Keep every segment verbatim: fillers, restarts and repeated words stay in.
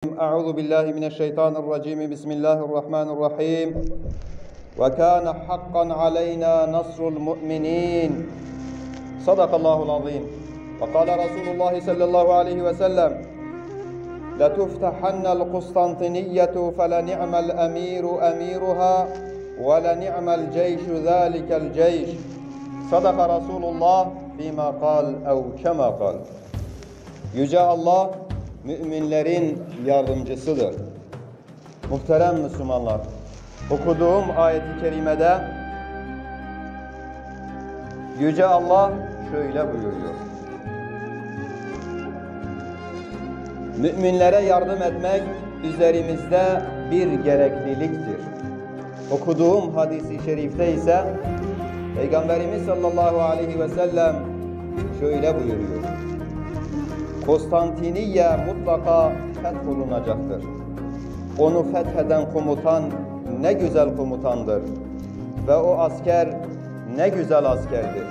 أعوذ بالله من الشيطان الرجيم. بسم الله الرحمن الرحيم. وكان حقا علينا نصر المؤمنين. صدق الله العظيم. وقال رسول الله صلى الله عليه وسلم: لتفتحن القسطنطينية فلنعم الأمير أميرها ولنعم الجيش ذلك الجيش. صدق رسول الله فيما قال أو كما قال. Yüce Allah müminlerin yardımcısıdır. Muhterem Müslümanlar, okuduğum ayet-i kerimede Yüce Allah şöyle buyuruyor: Müminlere yardım etmek üzerimizde bir gerekliliktir. Okuduğum hadis-i şerifte ise Peygamberimiz sallallahu aleyhi ve sellem şöyle buyuruyor: Konstantiniye mutlaka fetholunacaktır. Onu fetheden komutan ne güzel komutandır ve o asker ne güzel askerdir.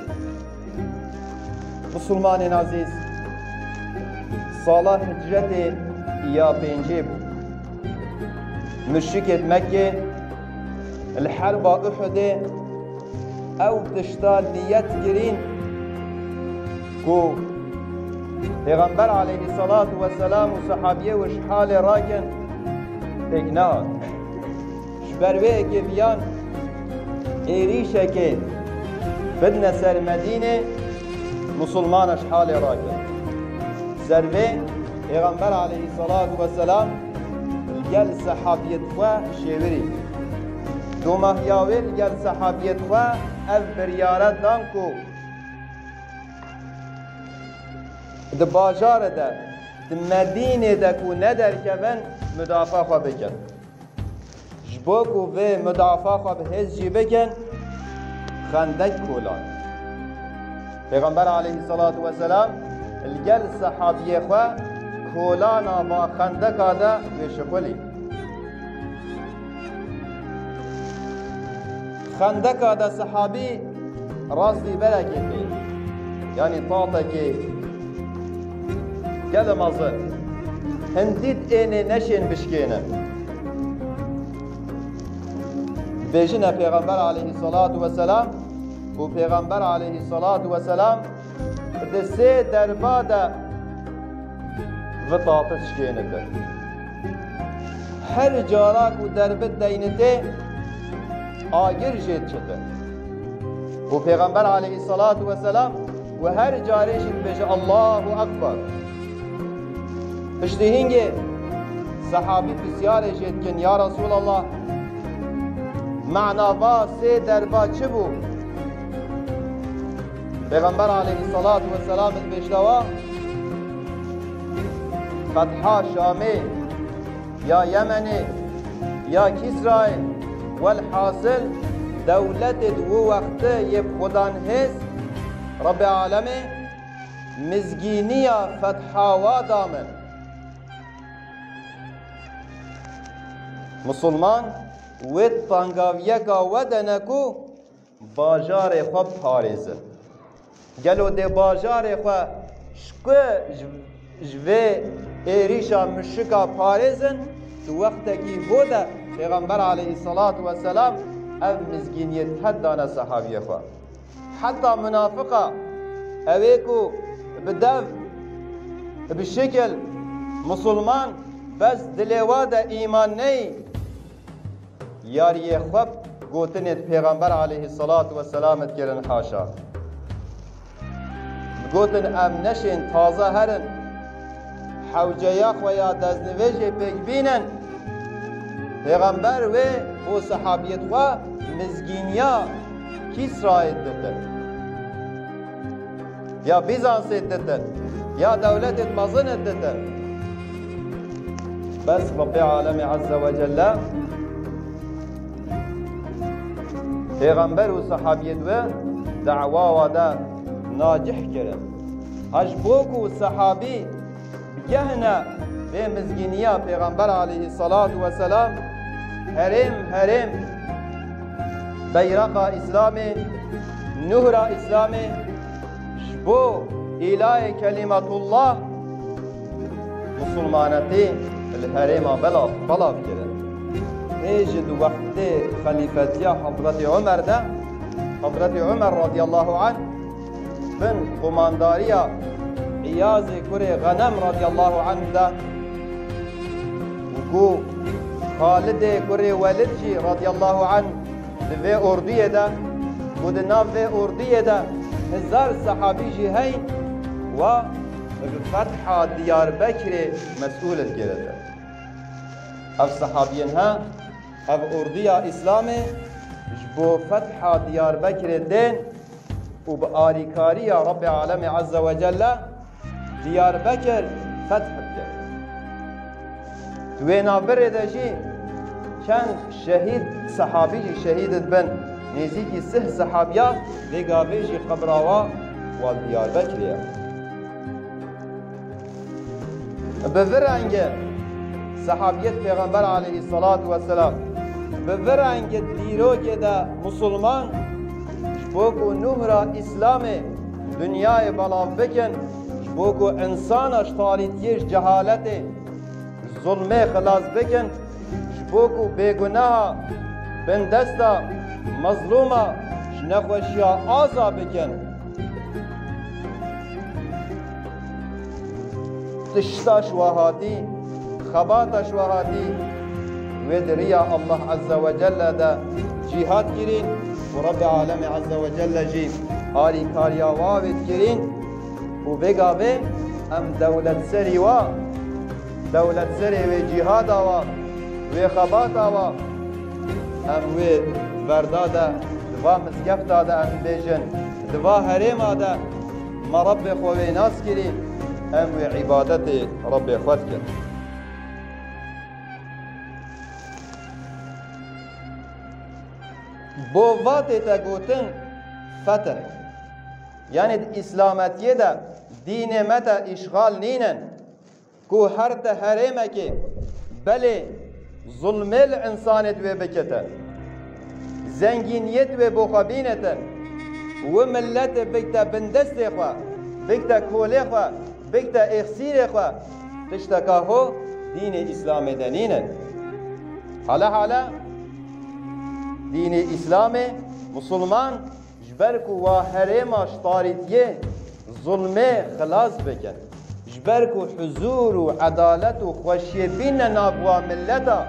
Musulmanên ezîz, sala hicretê ya pêncê bû. Muşrikêd Mekkê li herba Uhudê ew tişta niyet kirîn ku Pêxember aleyhissalatu vesselam û sehabiyê wî ji halê rakin pêk nehat. Ji ber wê yekê viyan êrîşekê bidine ser Medînê, Musulmana ji halê rakin. Ser vê Pêxember aleyhissalatu vesselam li gel sehabiyêt xwe şêwirî. Domahiya wê li gel sehabiyêt xwe ev biryare dan ku di bajarê de, di Medînê de ku ne derkevin, mudafa xwe bikin. Ji bo ku vê mudafa xwe bi hêz jî bikin, xendek kolan. Pêxember aleyhissalatu vesselam li gel sehabiyê xwe kolana va xendeka de wê şixulî. Xendeka de sehabî rastî berekê tê. Yanî tatekê gelê mezin. Hindî ênê neşên bişkênin. Dibêjine Pêxember aleyhissalatu vesselam û Pêxember aleyhissalatu vesselam di sê derba de vê tapê şikênite. Her cara ku derbit deynitê, agir jê diçite. Û Pêxember aleyhissalatu vesselam û her carê jî dibêje, "Allahu Ekber." Piştî hingê sehabî pisyarê jê dikin, "Ya Resulallah, mana va sê derba çi bû?" Pêxember aleyhissalatu vesselam dibêjte wa, fetha Şamê, ya Yemenê, ya Kîsrayê, welhasil dewletê di wî wextê yê bi xudan hêz Rebbê alemê mizgîniya fetha wa da min. Musulman wê tangaviyeka we de ne ku bajarê xwe biparêze. Gelo dê bajarê xwe ji ku ji, ji vê êrîşa muşrika parêzin, di wextekî ho de Pêxember aleyhissalatu vesselam ev mizgîniyê ted dane sehabiyê xwe. Heta munafiqa, ew ê ku bi dev, bi şekil musulman, bes dilê wa de îman neyî, yariyê xwe gotinê di Pêxember aleyhissalatu vesselam dikirin, haşa. Gotin, em neşên taze herin, hewceya xwe ya destnivêjê pêk bînin. Pêxember wê û sehabiyêt xwe mizgîniya Kîsrayê ditin. Ya Bîzansê ditin, ya dewletên mezin ditin. Bes Rebbê Alemê Azze ve Celle Pêxember û sehabiyêt wê dawa wa de nacih kirin. Ha ji bo ku sehabî bigehne vê mizgîniya Pêxember aleyhissalatu vesselam, herêm herêm beyraqa Îslamê, nuhra Îslamê ji bo îlayê kelimetullah, musulmanetî, li herêma belav, belav kirin. Hê jî di wextê xelîfetiya Hezretî Umer de, Hezretî Umer radiyallahu anh bin qumandariya Îyazê kurê Xenem radiyallahu anh de, û ku Xalidê kurê Welid jî radiyallahu anh di vê ordiyê de, ku di nav vê ordiyê de hezar sehabî jî heyn, wa bi fetha Diyarbekirê mesûl girete. Ev sehabiyên he, ev ordiya Îslamê ji bo fetha Diyarbekirê tên û bi alîkariya Rebbê Alemê Azze ve Celle Diyarbekir feth bike. Di wê navberê de jî çend şehîd, sehabî jî şehîd dibin. Nêzîkî sih sehabiya vê gavê jî qebra wa wal Diyarbekirê ye. Bi vî rengî sehabiyet Pêxember aleyhissalatu vesselam, bi vî rengî dîrokê de musulman ji bo ku nûhra Îslamê dinyayê belav bikin, ji bo ku insana ji tarîtiyê, ji cehaletê, ji zulmê xilas bikin, ji bo ku bêguneha bindesta, mezlûma ji nexweşiya aza bikin. Tişta ji wa hatî, xebata ji wa hatî, wê di riya Allah Azze ve Celle de cîhad kirîn û Rebbê Alemê Azze ve Celle jî alîkariya wa wê dikirîn û vê gavê em dewletserî wa, dewletserê wê cîhada wa, wê xebata wa, em wê verda de, di va mizgefta de em bêjin, di va herêma de me Rebbê xwe wê nas kirî, em wê îbadetê Rebbê xwe dikin. Bo va tête gotin fetih. Yanî di Îslametiyê de dînê me te îşxal nînin. Ku her ti herêmekê belê zulmê li insanê di wê bikete, zengîniyê di wê bo xwe bînete, wi miletê bikte bindestê xwe, bikte kolê xwe, bikte êxsîrê xwe, tişteka ho dînê Îslamê de nîne. Hale hale dînê Îslamê, musulman, ji ber ku wa herêma ji tarîtiyê, zulmê xilas bikin, ji ber ku huzûr û edalet û xweşiyê bîne nav wa mileta,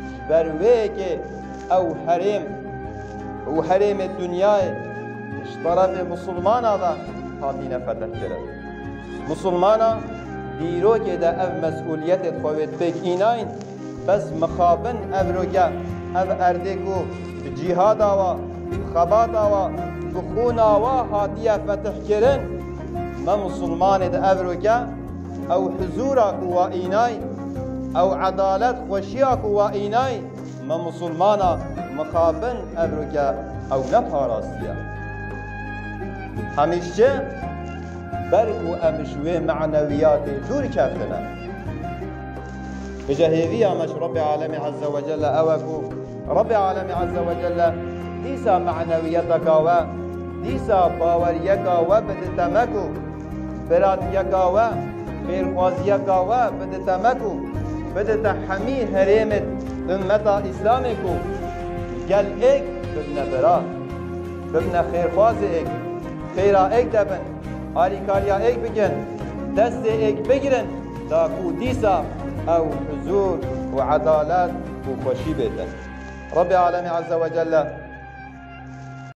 ji ber wê yekê ew herêm û herêmê dinyayê ji terefê misilmana ve hatine fetihkirin. Misilmana dîrokê de ev mesûliyetê xwe wê pêk înayîn, bes mixabin evroke ev erdê ku bi cîhada wa, bi xebata wa, bi xûna wa hatiye fetihkirin, me misilmanê di evroke ew huzûra ku wa înay, ew edalet xweşiya ku wa înay, me misilmana mixabin evroke ew neparastiye. Hemî ji çi? Ber ku em ji wê manewiyatê dûr keftine. Hêja hêviya me ji Rebbê Alemê Azze ve Celle ew e ku Rebbê Alemê Azze ve Celle dîsa manewiyeteka we, dîsa baweriyeka we bidite me ku biratiyeka we, xêrxwaziyeka we bidite me ku bidite hemî herêmê ummeta Îslamê ku gel êk bibine bira, bibine xêrxwazê êk, xêra êk de bin, alîkariya êk bikin, destê êk bigirin, da ku dîsa ew huzûr û edalet û xweşî bêtin. Rebbê Alemê Azze ve Celle